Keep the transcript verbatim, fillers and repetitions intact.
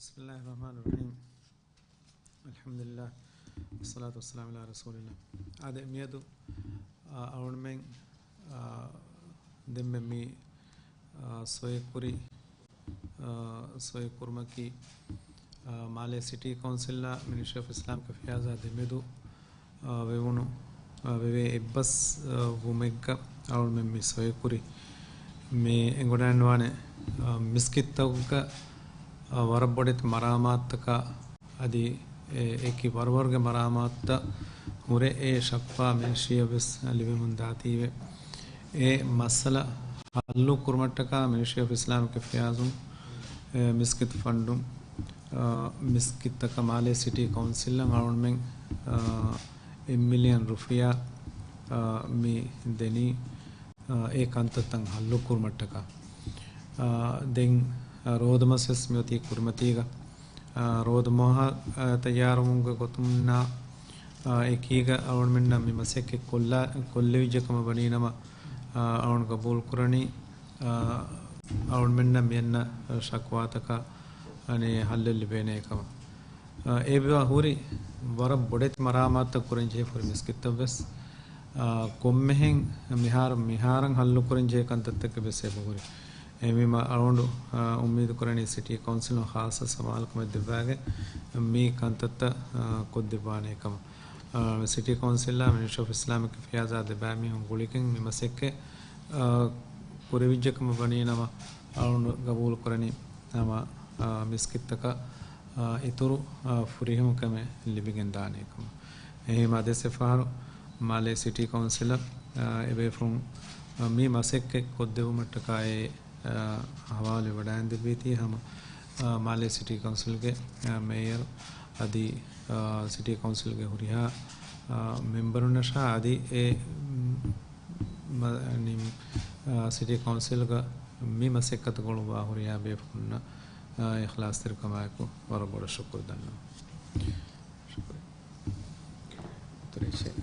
بسم الله الرحمن الرحيم. الحمد لله. والصلاة والسلام على رسول الله. އާދެ، މިއަދު، އާ، އަޅުމެން، އާ، ދެންމެ މި، އާ، ސޮއިކުރި، އާ، ސޮއިކުރުމަކީ، އާ، މާލޭ ސިޓީ ކައުންސިލްއާ މިނިސްޓްރީ އޮފް އިސްލާމިކް އެފެއާޒާ ދެމެދު، އާ، ވެވުނު، އާ، ވެވޭ އެއްބަސް، އާ، ވުމެއްގަ އަޅުމެން މި ސޮއިކުރި. މި އެނގުނާންވާނެ، އާ، މިސްކިތްތަކުގަ، އާ، ވަރަށް ބޮޑެތި މަރާމާތުތަކާ އަދި އެ، އެކި ވަރުވަރުގެ މަރާމާތުތައް ހުރެ އެ ޝަކުވާ މިނިސްޓްރީއަށް ވެސް ލިބެމުން ދާތީވެ. އެ މައްސަލަ ހައްލު ކުރުމަށްޓަކާ މިނިސްޓްރީ އޮފް އިސްލާމިކް އެފެއާޒުން، އެ، މިސްކިތް ފަންޑުން، އާ، މިސްކިތްތަކަށް މާލޭ ސިޓީ ކައުންސިލަށް އަޅުމެން، އާ، އެއް މިލިއަން ރުފިޔާ، އާ، މި ދެނީ، އާ، އެ ކަންތައްތައް ހައްލު ކުރުމަށްޓަކާ. އާ، ދެން، އާ، ރޯދަމަސް ވެސް މިއޮތީ ކުރިމަތީގަ. އާ، ރޯދަ މަހަށް، އާ، ތައްޔާރުވުމުގެ ގޮތުންނާ، އާ، އެކީގަ އަޅުމެންނަށް މި މަސައްކަތް ކޮށްލާ، ކޮށްލެވިއްޖެ ކަމަށް ވަނީ ނަމަ، އާ، އަޅުން ގަބޫލު ކުރަނީ، އާ، އަޅުމެންނަށް މިއަންނަ ޝަކުވާތަކަށް އަނެއް ހައްލެއް ލިބޭނޭ ކަމަށް. އާ، އެބަ ހުރި ވަރަށް ބޮޑެތި މަރާމާތުތައް ކުރަން ޖެހިފަ ހުރި މިސްކިތްތައް ވެސް، އާ، ކޮންމެހެން މިހާރު، މިހާރަށް ހައްލު ކުރަން ޖެހޭ ކަންތައްތަކެއް ވެސް އެބަ ހުރި. އެހެންވީމަ އަޅުގަނޑު، އާ، އުއްމީދު ކުރަނީ ސިޓީ ކައުންސިލުން ޚާއްޞަ ސަމާލުކަމެއް ދެއްވާގެން މި ކަންތައްތައް، އާ، ކޮށްދެއްވާނޭ ކަމަށް. އާ، ސިޓީ ކައުންސިލާ މިނިސްޓްރީ އޮފް އިސްލާމިކް އެފެއާޒާ ދެބައިމީހުން ގުޅިގެން މި މަސައްކަތް، އާ، ކުރެވިއްޖެ ކަމަށް ވަނީ ނަމަ، އަޅުގަނޑު ގަބޫލު ކުރަނީ ހަމަ، އާ، މިސްކިތްތަކަށް، އާ، އިތުރު، އާ، ފުރިހަމަކަމެއް ލިބިގެން ދާނޭ ކަމަށް. އެހެންވީމަ އަދިވެސް އެއްފަހަރު މާލޭ ސިޓީ ކައުންސިލަށް، އާ، އެބޭފުޅުން، އާ، މި މަސައްކަތް ކޮށްދެވުމަށްޓަކާއި، އާ، ހަވާލުވެވަޑައިގެންދެއްވީތީ ހަމަ، އާ، މާލޭ ސިޓީ ކައުންސިލްގެ، އާ، މޭޔަރު އަދި، އާ، ސިޓީ ކައުންސިލްގެ ހުރިހާ، އާ، މެމްބަރުންނަށާ އަދި އެ، މް، މަ-، ނި-، އާ، ސިޓީ ކައުންސިލްގަ މި މަސައްކަތުގަ އުޅުއްވާ ހުރިހާ ބޭފުޅުންނަށް، އާ، އިޚްލާޞްތެރިކަމާއެކު ވަރަށް ބޮޑަށް ޝުކުރު ދަންނަވަން. ޝުކުރިއްޔާ. އަތޮޅު އެއްޗެއް.